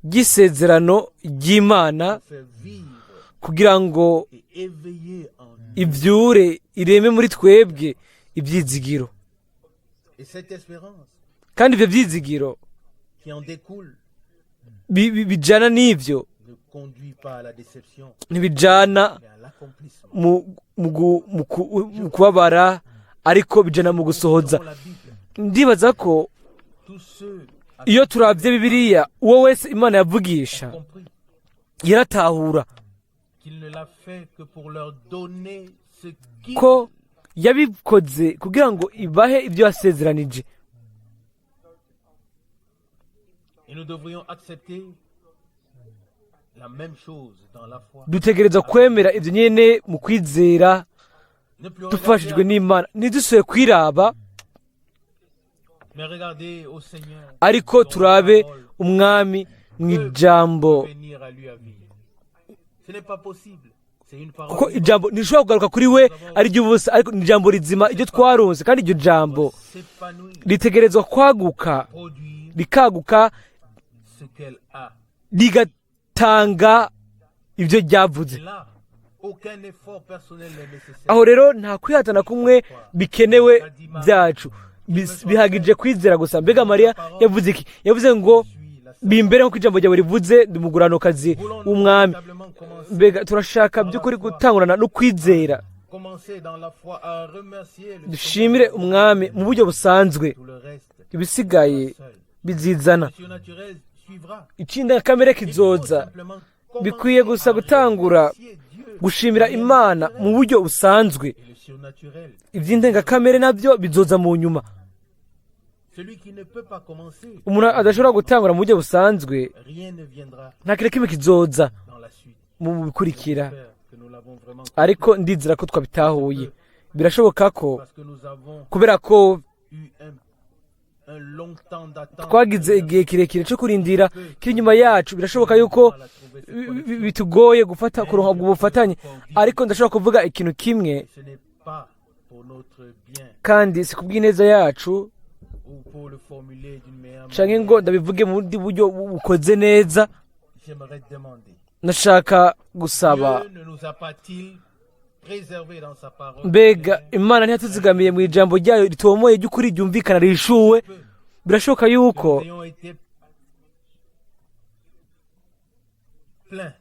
ry'isezerano ry'imana pour faire vivre kugira ngo et éveiller en nous. ibyure ireme muri twebwe ibyizigiro. Et cette espérance Kandi ibyo byizigiro qui en découle bijana n'ibyo ne conduit pas à la déception, ntibijana mais à l'accomplissement. mu kubabara ariko bijana mu gusohoza. Dans la Bible, Ndibaza ko tous ceux à iyo turabye bibiliya uwo wese imana yavugisha compris yaratahura qu'il ne l'a fait que pour leur donner ce qui ko yabikoze kugira ngo ibahe ibyo yasezeranije. Et nous devrions accepter la même chose dans la foi. Dutegerezwa kwemera ibyo nyine mu kwizera Ne plus dufashijwe regarder, n'imana ntidusubire kwiraba mais regarder au Seigneur. Ariko Dont la turabe parole umwami mu ijambo venir à lui à vie. Ce n'est pas possible. C'est une parole kuko ijambo ntirishobora kugaruka kuri we ari ry'ubusa ariko ni ijambo rizima iryo twaronse kandi iryo jambo s'épanouir, ritegerezwa kwaguka produire rikaguka ce qu'elle a. rigatanga ibyo ryavuze. Et là, aucun effort personnel n'est nécessaire. Aho rero nta kwihatana kumwe bikenewe byacu. Bihagije kwizera gusa. Mbega Mariya yavuze iki? Yavuze ngo Suis la bimbere nk'uko ijambo ryawe rivuze ndi umuguranokazi Voulons-nous w'umwami. véritablement commencer, Mbega turashaka by'ukuri gutangurana no kwizera commencer dans la foi à remercier le dushimire Seigneur. Umwami mu buryo busanzwe Tout le reste ibisigaye seul. bizizana. Le surnaturel suivra. Icy'indengakamere Il faut kizoza. simplement Bikwiye commencer gusa à gutangura remercier Dieu. Gushimira imana mu buryo busanzwe. Et le surnaturel, Iby'indengakamere nabyo bizoza mu nyuma. celui qui ne peut pas commencer, Umuntu adashobora gutangura mu buryo busanzwe rien ne viendra nta kintu kimwe kizoza dans la suite. mu bikurikira. J'espère que nous l'avons vraiment Ariko ndizera ko twabitahuye birashoboka ko parce que nous avons kubera ko eu un long temps d'attente. Twagize igihe kirekire cyo kurindira kiri inyuma yacu birashoboka yuko bitugoye gufata kuronka ubwo bufatanye ariko ndashobora kuvuga ikintu kimwe. Ce n'est pas pour notre bien Kandi si kubw'ineza yacu ou pour le formuler d'une meilleure canke manière. ngo ndabivuge mu bundi buryo bukoze neza. J'aimerais demander. Ndashaka gusaba. Dieu ne nous a pas-il préservé dans sa parole Mbega imana ntiyatuzigamiye mu ijambo ryayo ritomoye ry'ukuri ryumvikana rishuwe? Birashoboka yuko Nous ayons été pleins.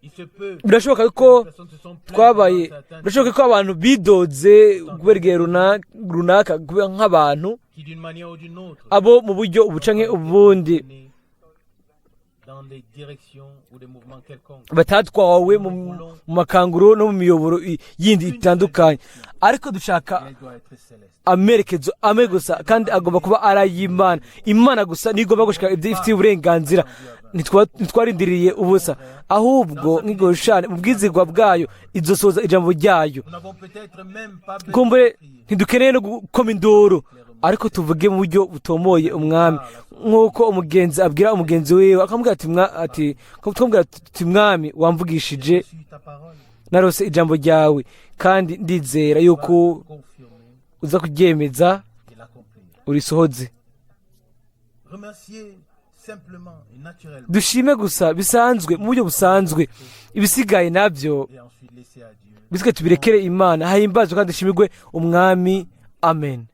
Il se peut birashoboka ko que les personnes se sont plaintes twabaye pendant certains birashoboka ko abantu bidoze kubera igihe runaka kubera nk'abantu qui d'une manière ou d'une autre abo mu buryo ubu canke ubundi dans des directions ou des mouvements quelconques. Batatwawe mu makanguro no mu miyoboro yindi itandukanye ariko dushaka Elle doit être céleste. Amerekezo amwe gusa kandi agomba kuba ari ay'imana imana gusa niyo igomba gushika ibyo ifitiye uburenganzira. Ntitwarindiriye ubusa ahubwo nk'igoshushane mu bwizigwa bwayo izosohoza ijambo ryayo. Nous n'avons peut-être même pas besoin Kumbure de prier. Ntidukeneye no gukoma induru ariko tuvuge mu buryo butomoye umwami nk'uko umugenzi abwira umugenzi wiwe akamubwira ati ati twamubwira tuti mwami wamvugishije. Reçu ta parole, Narose ijambo ryawe kandi ndizera yuko confirmer uza kuryemeza et l'accomplir. urisohoze. Remercier Simplement et naturellement. Dushime gusa bisanzwe, mu buryo busanzwe. Ibisigaye nabyo Et ensuite laisser à Dieu. bisigaye tubirekere Imana. Hahimbazwe kandi dushimirwe Umwami. Amen.